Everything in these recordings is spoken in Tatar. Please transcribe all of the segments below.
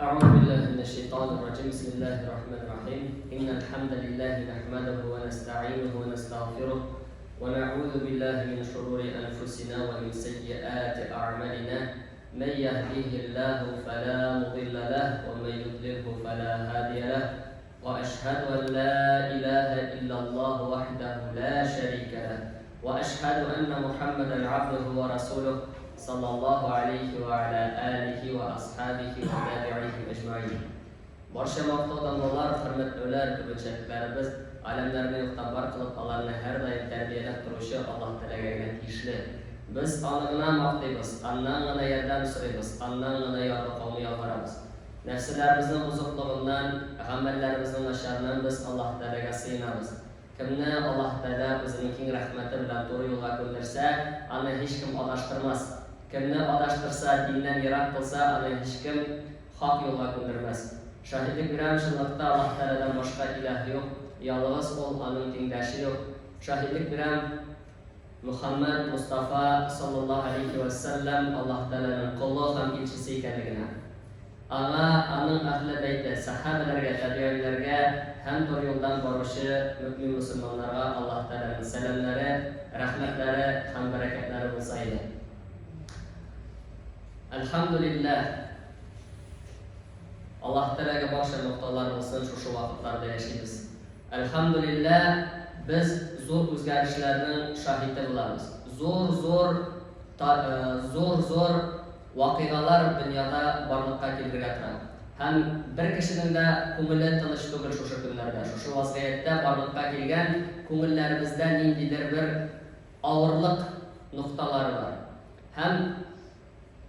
أعوذ بالله من الشيطان الرجيم بسم الله الرحمن الرحيم إن الحمد لله نحمده ونستعينه ونستغفره ونعوذ بالله من شرور أنفسنا ومن سيئات أعمالنا من يهديه الله فلا مضل له ومن يضلله فلا هادي له وأشهد أن لا إله إلا الله وحده لا شريك له وأشهد أن محمدا عبده ورسوله صلى الله عليه وعلى آله وأصحابه وتابعيه أجمعين Барча мактау дамлалар, хөрмәтләүләр, түбәнчәлекләребез галәмнәрне юктан бар кылып, аларны һәрдаим тәрбияләп торучы Аллаһ Тәгаләгә генә тиешле. Без Аны гына мактыйбыз, Аннан гына ярдәм сорыйбыз, Аннан гына ярлыкауны ялварабыз. Нәфселәребезнең бозыклыгыннан, гамәлләребезнең начарыннан без Аллаһ Тәгаләгә сыенабыз. Кемне Аллаһ Тәгалә Үзенең киң рәхмәте белән туры юлга күндерсә, аны һичкем адаштырмас. Кемне адаштырса, диннән ерак кылса, аны һичкем хак юлга күндермәс. Шаһитлек бирәм, чынлыкта Аллаһ Тәгаләдән башка илаһ юк, ялгыз Ул, Аның тиңдәше юк. Шаһитлек бирәм, Мөхәммәд Мостафа саллаллаһу галәйһи вә сәлләм Аллаһ Тәгаләнең колы һәм илчесе икәнлегенә. Аңа, аның әһле бәйте, сәхабәләргә, тәбигыйләргә һәм туры юлдан баручы мөэмин-мөселманнарга Аллаһ Тәгаләнең сәламнәре, рәхмәтләре һәм бәрәкәтләре булса иде. Әлхәмдүлилләһ, Аллаһ Тәгаләгә барча мактаулар булсын, шушы вакытларда яшибез. Әлхәмдүлилләһ, без зур үзгәрешләрнең шаһиты булабыз. Зур-зур зур-зур вакыйгалар дөньяда барлыкка килергә тора. Һәм бер кешенең дә күңеле тыныч түгел шушы көннәрдә. Шушы вазгыятьтә барлыкка килгән күңелләребездә ниндидер бер авырлык нокталары бар. Һәм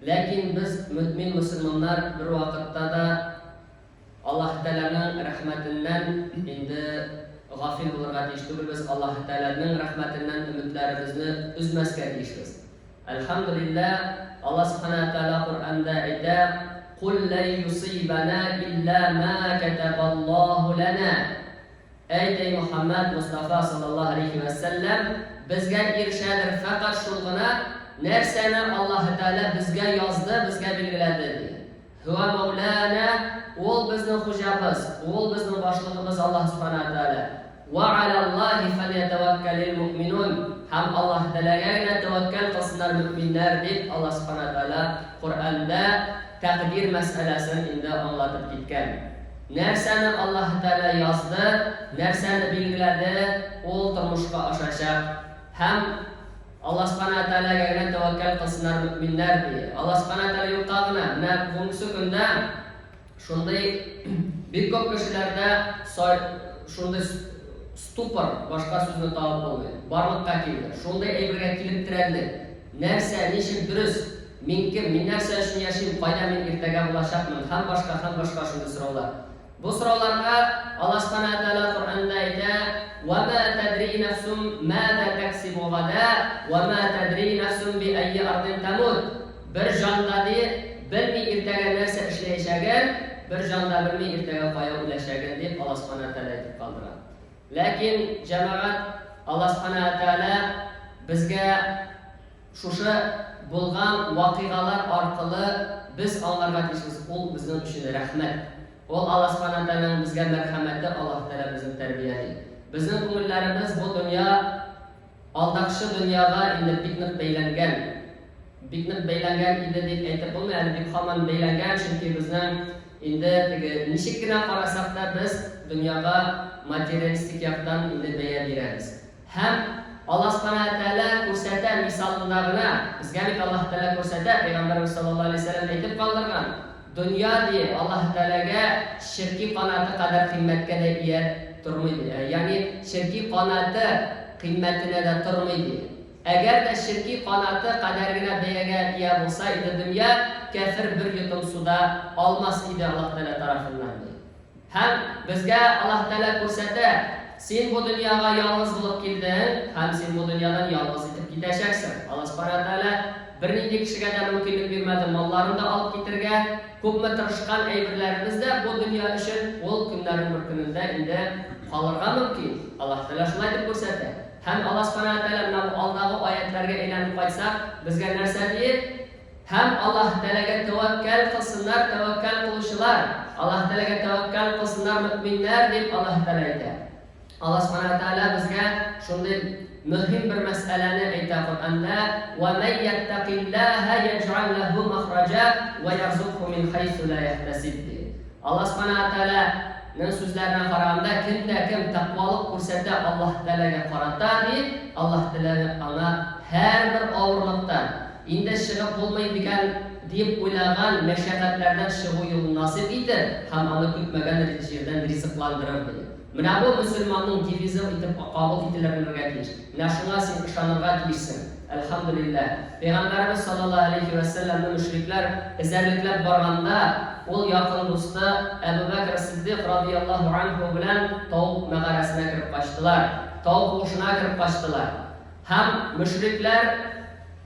ләкин без, мөэмин-мөселманнар, бервакытта да Аллаһы Тәгаләнең рәхмәтеннән инде гафил булырга тиеш түгелбез, Аллаһы Тәгаләнең рәхмәтеннән өметләребезне өзмәскә тиешбез. Әлхәмдүлилләһ, Аллаһ Сүбхәнәһү вә Тәгалә Коръәндә әйтә, Кул лән юсыйбана илля ма кәтәбаллаһу ләнә. Әйт, әй Мөхәммәд Мостафа саллаллаһу галәйһи вә сәлләм, безгә ирешәдер фәкать шул гына, нәрсәне Аллаһы Тәгалә безгә язды, безгә билгеләде, ди. Һүә мәүләнә, Ул безнең хуҗабыз, Ул безнең башлыгыбыз Аллаһ Сүбхәнәһү вә Тәгалә. Вә галәллаһи фәльятәвәккәлил мөэминун, һәм Аллаһ Тәгаләгә генә тәвәккәл кылсыннар мөэминнәр, дип Аллаһ Сүбхәнәһү вә Тәгалә Коръәндә тәкъдир мәсьәләсен инде аңлатып киткән. Нәрсәне Аллаһ Тәгалә язды, нәрсәне билгеләде, ул тормышка ашачак. Һәм Аллаһ Сүбхәнәһү вә Тәгаләгә генә тәвәккәл кылсыннар мөэминнәр, ди. Аллаһ Сүбхәнәһү вә Тәгалә юкка гына, менә бүгенге көндә шундый бик күп кешеләрдә шундый ступор, башка сүзне табып булмый, барлыкка килде. Шундый әйбергә килеп терәлде. Нәрсә, ничек дөрес, мин кем, мин нәрсә өчен яшим, кайда мин иртәгә булачакмын һәм башка, һәм башка шундый сораулар. Бу сорауларга Аллаһ Сүбхәнәһү вә Тәгалә Коръәндә әйтә, Вә мә тәдри нәфсум маза тәксибу гада, вә мә тәдри нәфсум би әйи ардин тәмут. Бер җан да, ди, белми иртәгә нәрсә эшләячәген, бер җан да белми иртәгә кая үләчәген, дип Аллаһ Сүбхәнәһү вә Тәгалә әйтеп калдыра. Ләкин, җәмәгать, Аллаһ Сүбхәнәһү вә Тәгалә безгә Шушы булган вакыйгалар аркылы без аңларга тиешбез, ул безнең өчен рәхмәт. Ул Аллаһ Сүбхәнәһү вә Тәгаләнең безгә мәрхәмәте, Аллаһ Тәгалә безне тәрбияли. Безнең күңелләребез бу дөнья, алдакчы дөньяга инде бик нык бәйләнгән. Бик нык бәйләнгән иде дип әйтеп булмый, әле бик һаман бәйләнгән, чөнки безнең инде теге ничек кенә карасак та без дөньяга материалистик яктан инде бәя бирәбез. Һәм Аллаһ Сүбхәнәһү вә Тәгалә күрсәтә мисалында гына, безгә бит Аллаһ Тәгалә күрсәтә, Пәйгамбәребез саллаллаһу алейһи вә сәлләм әйтеп калдырган, дөнья, ди, Аллаһ Тәгаләгә черки канаты кадәр кыйммәткә дә ия тормый, ди. Ягъни черки канаты кыйммәтенә дә тормый, ди. Әгәр дә черки канаты кадәр генә бәягә ия булса иде дөнья, кяфер бер йотым су да алмас иде Аллаһ Тәгалә тарафыннан, ди. Һәм безгә Аллаһ Тәгалә күрсәтә, син бу дөньяга ялгыз булып килдең һәм син бу дөньядан ялгыз итеп китәчәксең. Аллаһ Сүбхәнәһү вә Тәгалә бернинди кешегә дә мөмкинлек бирмәде малларын да алып китергә, күпме тырышкан әйберләребез дә бу дөнья өчен ул көннәрнең бер көнендә инде калырга мөмкин. Аллаһ Тәгалә шулай дип күрсәтә. Һәм Аллаһ Сүбхәнәһү вә Тәгалә менә бу алдагы аятьләргә әйләнеп кайтсак, безгә нәрсә ди? Һәм Аллаһ Тәгаләгә тәвәккәл кылсыннар тәвәккәл кылучылар, Аллаһ Тәгаләгә тәвәккәл кылсыннар мөэминнәр, дип Аллаһ Тәгалә әйтә. Аллаһ Субхана ва Тәгалә безгә шундый мөһим бер мәсьәләне әйтә Коръәндә, Ва мән яттәкиллаһа яҗгал ләһу махраҗа ва ярзукһу мин хайсу ла яхтәсиб, ди. Аллаһ Субхана ва Тәгаләнең сүзләренә караганда, кем дә кем тәкъвалык күрсәтә Аллаһ Тәгаләгә карата, ди, Аллаһ Тәгалә аңа һәрбер авырлыктан, Инде чыгып булмый дигән дип уйлаган мәшәкатьләрдән чыгу юлын насыйп итер һәм аны көтмәгән җирдән ризыкландырыр, ди. Менә бу мөселманның девизы итеп кабул ителерлергә тиеш. Менә шуңа син ышанырга тиешсең. Әлхәмдүлилләһ. Пәйгамбәребез саллаллаһу алейһи вә сәлләмне мөшрикләр эзәрлекләп барганда, ул якын дусты Әбү Бәкр Сиддыйк радыяллаһу анһу белән тау мәгарәсенә кереп качтылар. Тау куышына кереп качтылар. Һәм мөшрикләр,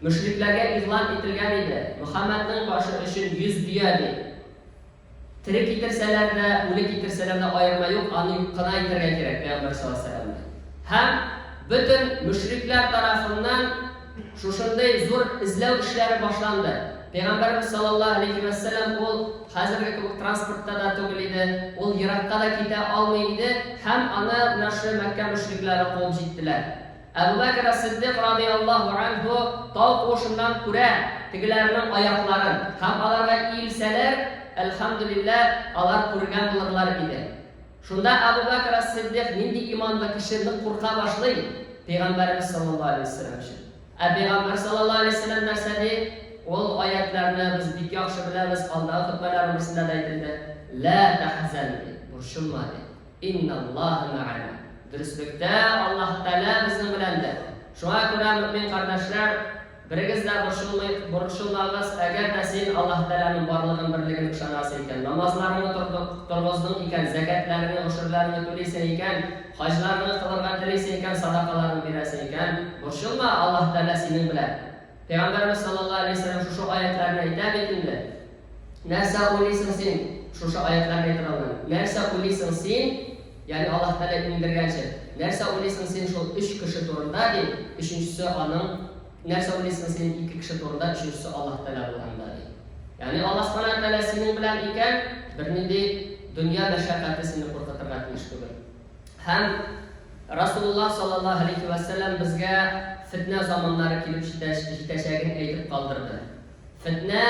мөшрикләргә игълан ителгән иде, Мөхәммәднең башы өчен 100 дөя, ди. Тере китерсәләр дә, үле китерсәләр дә аерма юк, аны юк кына итәргә кирәк, пәйгамбәр саллаллаһу алейһи ва сәлләмне. Һәм бөтен мөшрикләр тарафыннан шушындый зур эзләү эшләре башланды. Пәйгамбәребез саллаллаһу алейһи ва сәлләм ул хәзерге кебек транспортта да түгел иде, ул еракка да китә алмый иде һәм аны менә шушы Мәккә мөшрикләре куып җиттеләр. Әбү Бәкер ас-Сиддыйк радыяллаһу анһу тау куышыннан күрә тегеләрнең аякларын һәм аларга иелсәләр, әлхәмдүлилләһ, алар күргән булырлар иде. Шунда Әбү Бәкер ас-Сиддыйк нинди иманлы кеше нык курка башлый Пәйгамбәребез саллаллаһу алейһи ва сәлләм өчен. Ә Пәйгамбәр саллаллаһу алейһи ва сәлләм нәрсә ди? Ул аятьләрне без бик яхшы беләбез, алдагы хөтбәләрнең берсендә дә әйтелде. Лә тәхзән ди, борчылма ди. Инналлаһа мәгана. Дөреслектә, Аллаһ Тәгалә безнең беләндер. Шуңа күрә, мөэмин кардәшләр, берегез дә борчылмый, борчылмагыз, әгәр дә син Аллаһ Тәгаләнең барлыгын, берлеген ышанасың икән, намазларыңны торгыздың икән, зәкятләреңне, гошерләреңне түлисең икән, хаҗларыңны кылырга телисең икән, садакаларыңны бирәсең икән, борчылма, Аллаһ Тәгалә синең белән. Пәйгамбәребез саллаллаһу алейһи ва сәлләм шушы аятьләрне әйтә бит инде. Нәрсә уйлыйсың син шушы аятьләрне әйтер алдыннан? Нәрсә уйлыйсың син, ягъни Аллаһ Тәгалә иңдергәнче, нәрсә уйлыйсың син шул өч кеше турында, ди, өченчесе аның, нәрсә уйлыйсың син ике кеше турында, өченчесе Аллаһ Тәгалә булганда, ди. Ягъни Аллаһ Субхана Тәгалә синең белән икән, бернинди дөнья мәшәкате сине куркытырга тиеш түгел. Һәм Расулуллаһ саллаллаһу алейһи вә сәлләм безгә фетнә заманнары килеп җитәчәген әйтеп калдырды. Фетнә,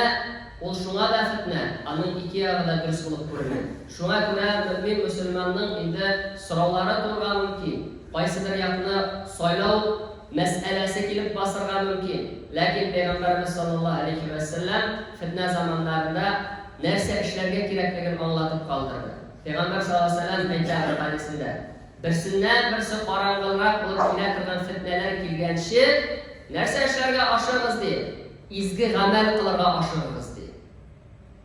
ул шуңа да фетнә, аның ике ягы да дөрес булып күренә. Шуңа күрә мөэмин мөселманның инде сораулары туырга мөмкин, кайсыдыр якны сайлау мәсьәләсе килеп басырга мөмкин. Ләкин Пәйгамбәребез саллаллаһу алейһи вә сәлләм фетнә заманнарында нәрсә эшләргә кирәклеген аңлатып калдырды. Пәйгамбәр саллаллаһу алейһи вә сәлләм әйтә бер хәдисендә, Берсеннән-берсе караңгылрак булып килә торган фетнәләр килгәнче, нәрсә эшләргә ашыгыгыз, ди? Изге гамәл кылырга ашыгыгыз, ди.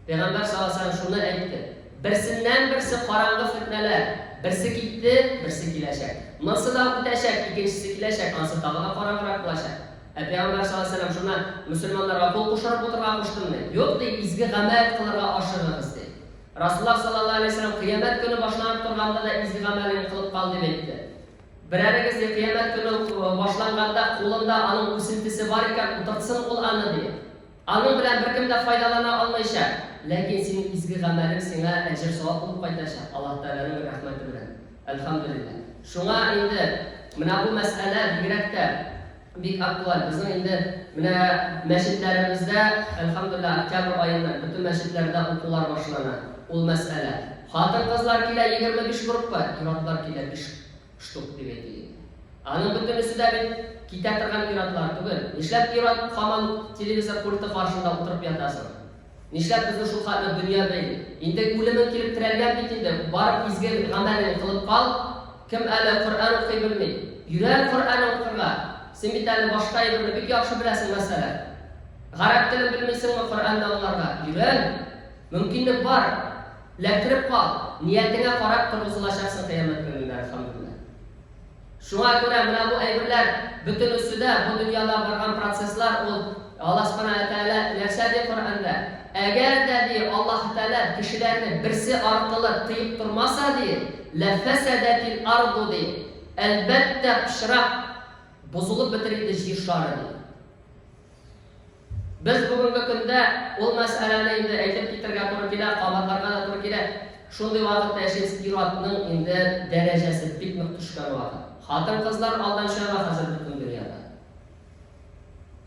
Пәйгамбәр саллаллаһу алейһи ва сәлләм шуны әйтте. Берсеннән-берсе караңгы фетнәләр, берсе китте, берсе киләчәк. Монсы да үтәчәк, икенчесе киләчәк, ансы тагы да караңгырак булачак. Ә пәйгамбәр саллаллаһу алейһи ва сәлләм шуны мөселманнарга кул кушырып утырырга куштымыни? Юк, ди, изге гамәл кылырга ашыгыгыз, ди. Расуллаһ саллаллаһу алейһи ва сәлләм кыямәт көне башланып торганда да изге гамәлеңне кылып кал дип әйтте. Берәрегез ди кыямәт көне башланганда кулында аның үсентесе бар икән, утыртсын ул аны ди. Аның белән беркем дә файдалана алмаячак. Ләкин синең изге гамәлең сиңа әҗер-савап булып кайтачак, Аллаһ Тәгаләнең рәхмәте белән. Әлхәмдүлилләһ. Шуңа инде менә бу мәсьәлә бигрәк тә Бик актуаль. Безнең инде менә мәчетләребездә, әлхәмдүлилләһ, октябрь аеннан бөтен мәчетләрдә укулар башлана. Ул мәсьәлә. Хатын-кызлар килә 25 группа, ир-атлар килә 5 штук дип әйтик инде. Аның бөтенесе дә бит китә торган ир-атлар түгел. Нишләп ир-ат һаман телевизор пульты каршында утырып ята соң? Нишләп безне шул хәтле дөнья бәйли? Инде үлемең килеп терәлгән бит инде, барып изге гамәлеңне кылып кал. Кем әле Коръән укый белми? Өйрән Коръән укырга. Син бит әле башка әйберне бик яхшы беләсең, мәсәлән. Гарәп телен белмисеңме Коръәнне аңларга? Өйрән. Мөмкинлек бар. Эләктереп кал. Ниятеңә карап торгызылачаксың кыямәт көнендә, әлхәмдүлилләһ. Шуңа күрә менә бу әйберләр бөтенесе дә, бу дөньяда барган процесслар ул Аллаһ Субхана ва Тәгалә нәрсә ди Коръәндә? Әгәр дә ди Аллаһ Тәгалә кешеләрне берсе аркылы тыеп тормаса ди, ләфәсәдәтил арду ди, әлбәттә пычрак бозылып бетер иде җир шары ди. Без бүгенге көндә ул мәсьәләне инде әйтеп китергә туры килә, кабатларга да туры килә. Шундый вакытта яшибез, ир-атның инде дәрәҗәсе бик нык төшкән вакыт. Хатын-кызлар алдан чаба хәзер бөтен дөньяда.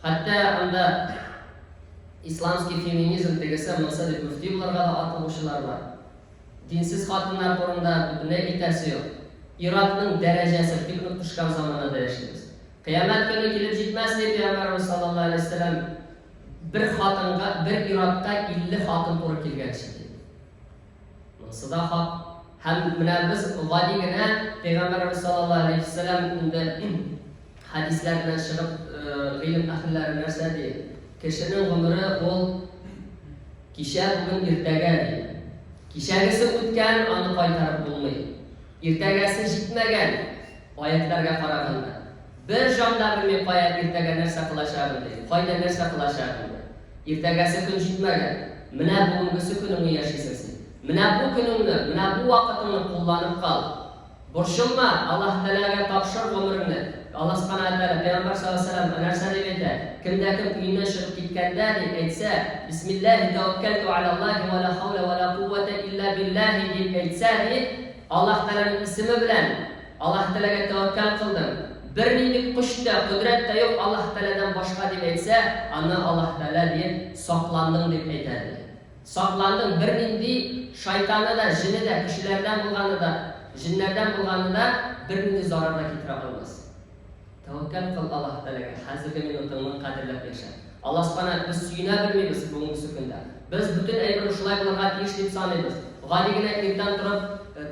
Хәтта анда исламский феминизм тегесе монысы дип мөфти булырга да атылучылар бар. Динсез хатыннар турында бөтенләй әйтәсе юк. Ир-атның дәрәҗәсе бик нык төшкән заманада яшибез. Кыямәт көне килеп җитмәс, ди Пәйгамбәребез саллаллаһу алейһи ва сәлләм, бер хатынга, бер ир-атка 50 хатын туры килгәнче, ди. Монысы да хак. Һәм менә без гади генә Пәйгамбәребез саллаллаһу алейһи ва сәлләм инде хәдисләреннән чыгып, гыйлем әһелләре нәрсә ди? Кешенең гомере ул кичә, бүген, иртәгә ди. Кичәгесе үткән, аны кайтарып булмый. Иртәгәсе җитмәгән, аятьләргә караганда. Бер җан да белми кая иртәгә нәрсә кылачагын, ди, кайда нәрсә кылачагын, ди. Иртәгәсе көн җитмәгән. Менә бүгенгесе көнеңне яшисең син. Менә бу көнеңне, менә бу вакытыңны кулланып кал. Борчылма, Аллаһ Тәгаләгә тапшыр гомереңне. Аллаһ Субхана ва Тәгалә, Пәйгамбәр саллаллаһу алейһи ва сәлләм нәрсә дип әйтә? Кемдә кем өеннән чыгып киткәндә, ди, әйтсә, Бисмиллаһи тәвәккәлтү алаллаһи ва ла хауля ва ла куввәтә илля биллаһи дип әйтсә, ди, Аллаһ Тәгаләнең исеме белән Аллаһ Тәгаләгә тәвәккәл кылдым. Бернинди көч тә, кодрәт тә юк Аллаһ Тәгаләдән башка дип әйтсә, аны Аллаһ Тәгалә, ди, сакландың дип әйтә, ди. Сакландың, бернинди шайтаны да, җене дә, кешеләрдән булганы да, җеннәрдән булганы да бернинди зарар да китерә алмас. Тәвәккәл кыл Аллаһ Тәгаләгә, хәзерге минутыңны кадерләп яшә. Аллаһ Субхана, без сөенә белмибез бүгенгесе көндә. Без бөтен әйберне шулай булырга тиеш дип саныйбыз. Гади генә иртән торып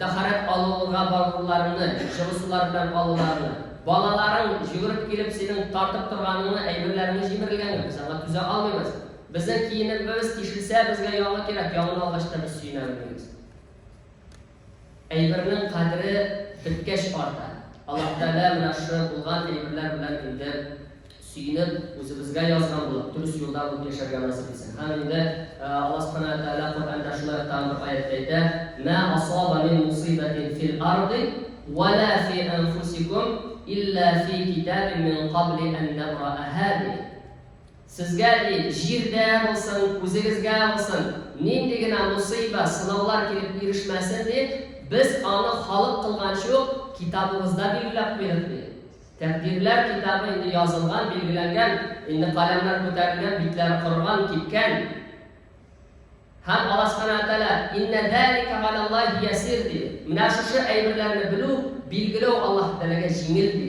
тәһарәт алуга баруларыңны, җылы сулар белән алуларыңны, балаларың йөгереп килеп синең тартып торганыңны, әйберләреңне җимерелгәнне без аңа түзә алмыйбыз. Безнең киемебез тишелсә, безгә яңы кирәк, яңаны алгач та без сөенә белмибез. Әйбернең кадере беткәч арта. Аллаһ Тәгалә менә шушы булган әйберләр белән инде сөенеп, үзебезгә язган булып, дөрес юлда булып яшәргә насыйп итсен. Һәм инде Аллаһ Субхана ва Тәгалә Коръәндә шулай ук тагын бер аятьтә әйтә: "Ма асаба мин мусибатин фил арди ва ла фи анфусикум илля фи китабин мин кабли ан набра'аха" ди. Сезгә, ди, җирдә булсын, үзегезгә булсын, нинди генә мусыйба, сынаулар килеп ирешмәсен, ди, без аны халык кылганчы ук китабыбызда билгеләп куйдык, ди. Тәкъдирләр китабы инде язылган, билгеләнгән, инде каләмнәр күтәрелгән, битләре корыган, кипкән. Һәм Аллаһ Сүбхәнәһү вә Тәгалә, Иннә зәликә галәллаһи ясир, ди. Менә шушы әйберләрне белү, билгеләү Аллаһ Тәгаләгә җиңел, ди.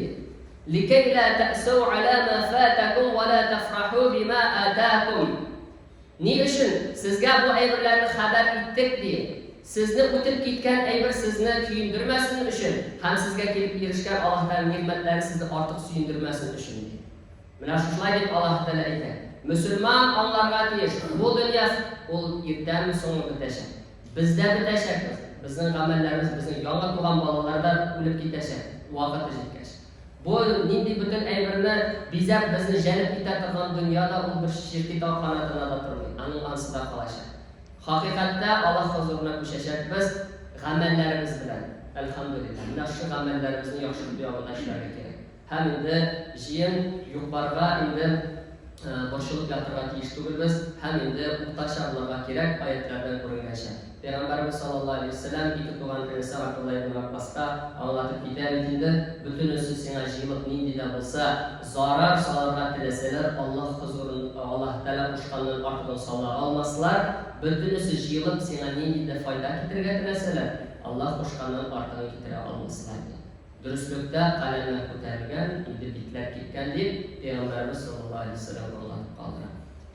Ликәй лә тәсәү галә мә фәтәкүм вә лә тәфраху бимә атәкүм. Ни өчен сезгә бу әйберләрне хәбәр иттек, ди. Сезне үтеп киткән әйбер сезне көендермәсен өчен һәм сезгә килеп ирешкән Аллаһ Тәгаләнең нигъмәтләре сезне артык сөендермәсен өчен, ди. Менә шушылай дип Аллаһ Тәгалә әйтә. Мөселман аңларга тиеш, бу дөнья ул иртәме соңмы бетәчәк. Без дә бетәчәкбез, безнең гамәлләребез, безнең яңа туган балалар да үлеп китәчәк, вакыты җиткәч. Бу нинди бөтен әйберне бизәп, безне җәлеп итә торган дөнья да ул бер черки тау канатына да тормый, аның ансы да калачак. Хакыйкатьтә Аллаһ хозурына күчәчәкбез гамәлләребез белән. Әлхәмдүлилләһ, менә шушы гамәлләребезне яхшырту ягында эшләргә кирәк. Һәм инде җыен юк-барга инде борчылып ятырга тиеш түгелбез һәм инде уртача булырга кирәк, аятьләрдән күренгәнчә. Пәйгамбәребез саллаллаһу алейһи ва сәлләм икетуган энесе Габдулла ибн Габбаска аңлатып китә бит инде, бөтенесе сиңа җыелып нинди дә булса зарар салырга теләсәләр, Аллаһ хозурын, Аллаһ Тәгалә кушканнан артыгын сала алмаслар, бөтенесе җыелып сиңа нинди дә файда китерергә теләсәләр, Аллаһ кушканнан артыгын китерә алмаслар, ди. Дөреслектә, каләмнәр күтәрелгән, инде битләр кипкән, дип, Пәйгамбәребез саллаллаһу галәйһи ва сәлләм аңлатып калдыра.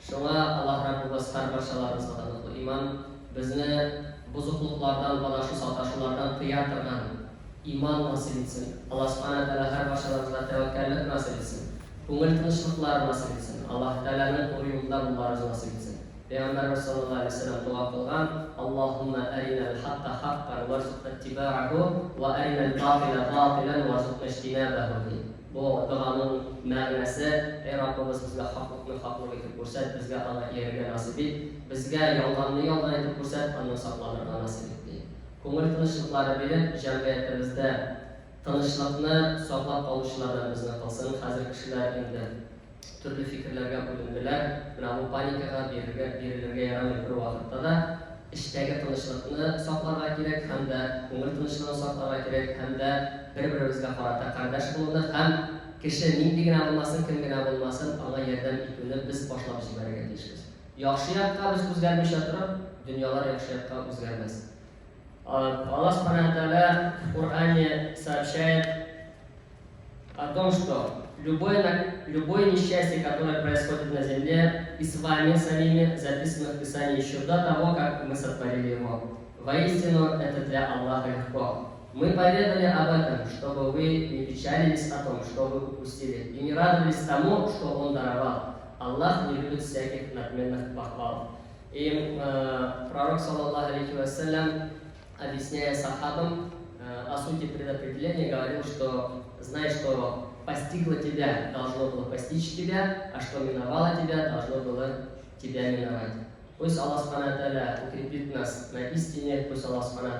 Шуңа Аллаһ Раббыбыз һәрбарчаларыбызга да ныклы иман, безне бозыклыклардан, адашу-саташулардан тыя торган иман насыйп итсен. Аллаһ Сүбхәнәһү ва Тәгалә һәрбарчаларыбызга тәвәккәллек насыйп итсен, күңел тынычлыклары насыйп итсен, Аллаһ Тәгаләнең туры юлында булуларыбызны насыйп итсен. Пәйгамбәребез саллаллаһу галәйһи ва сәлләм дога кылган, Аллаһуммә әринәл хакка хаккан варзукна иттиба'аху, ва әринәл батыйлә батыйлән варзукна иҗтинабәһу, ди. Бу доганың мәгънәсе, Әй Раббыбыз, безгә хаклыкны хаклык итеп күрсәт, безгә аңа иярергә насыйп ит, безгә ялганны ялган итеп күрсәт, аннан сакланырга насыйп ит, ди. Күңел тынычлыклары биреп, җәмгыятебездә тынычлыкны саклап калучылардан безне кылсын. Хәзер кешеләр инде. төрле фикерләргә бүленделәр. Менә бу паникага бирергә, бирелергә ярамый бервакытта да. Эчтәге тынычлыкны сакларга кирәк һәм дә күңел тынычлыгын сакларга кирәк һәм дә бер-беребезгә карата кардәш булуны һәм кеше нинди генә булмасын, кем генә булмасын, аңа ярдәм итүне без башлап җибәрергә тиешбез. Яхшы якка без үзгәрмичә торып, дөньялар яхшы якка үзгәрмәс. Аллах Субхану Тааля в Коране сообщает о том, что любое несчастье, которое происходит на земле и с вами самими, записано в Писании еще до того, как мы сотворили его. Воистину, это для Аллаха легко. Мы поведали об этом, чтобы вы не печалились о том, что вы упустили, и не радовались тому, что Он даровал. Аллах не любит всяких надменных похвал. И пророк, саллаллаху алейхи вассалям, объясняя сахабам о сути предопределения, говорил, что знай, что постигло тебя, должно было постичь тебя, а что миновало тебя, должно было тебя миновать. Пусть Аллах Субхану укрепит нас на истине, пусть Аллах Субхану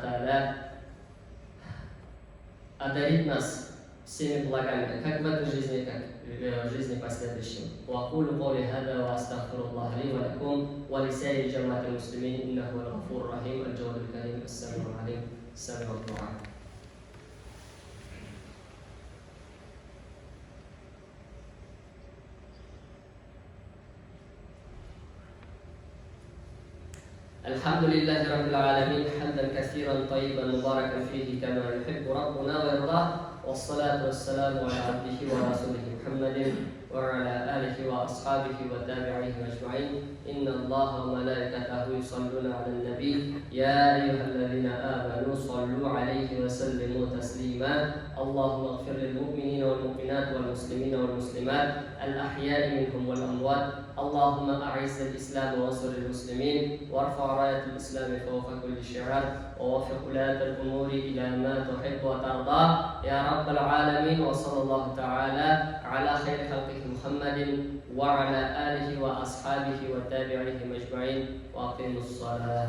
одарит нас всеми благами, как в этой жизни, как в жизни последующей. وأقول قولي هذا وأستغفر الله لي ولكم ولسائر جماعة المسلمين إنه هو الغفور الرحيم الجواد الكريم السميع العليم السميع الدعاء. الحمد لله رب العالمين حمدا كثيرا طيبا مباركا فيه كما يحب ربنا ويرضاه، والصلاة والسلام على عبده ورسوله محمد وعلى آله وأصحابه وتابعيه أجمعين. إن الله وملائكته يصلون على النبي يا أيها الذين آمنوا صلوا عليه وسلموا تسليما. اللهم اغفر للمؤمنين والمؤمنات والمسلمين والمسلمات الأحياء منهم والأموات. اللهم أعز الإسلام وانصر المسلمين، وارفع راية الإسلام فوق كل شعار، ووفق ولاة الأمور إلى ما تحب وترضى يا رب العالمين. وصلى الله تعالى على خير خلقه محمد وعلى آله وأصحابه وتابعيهم أجمعين، وأقيموا الصلاة.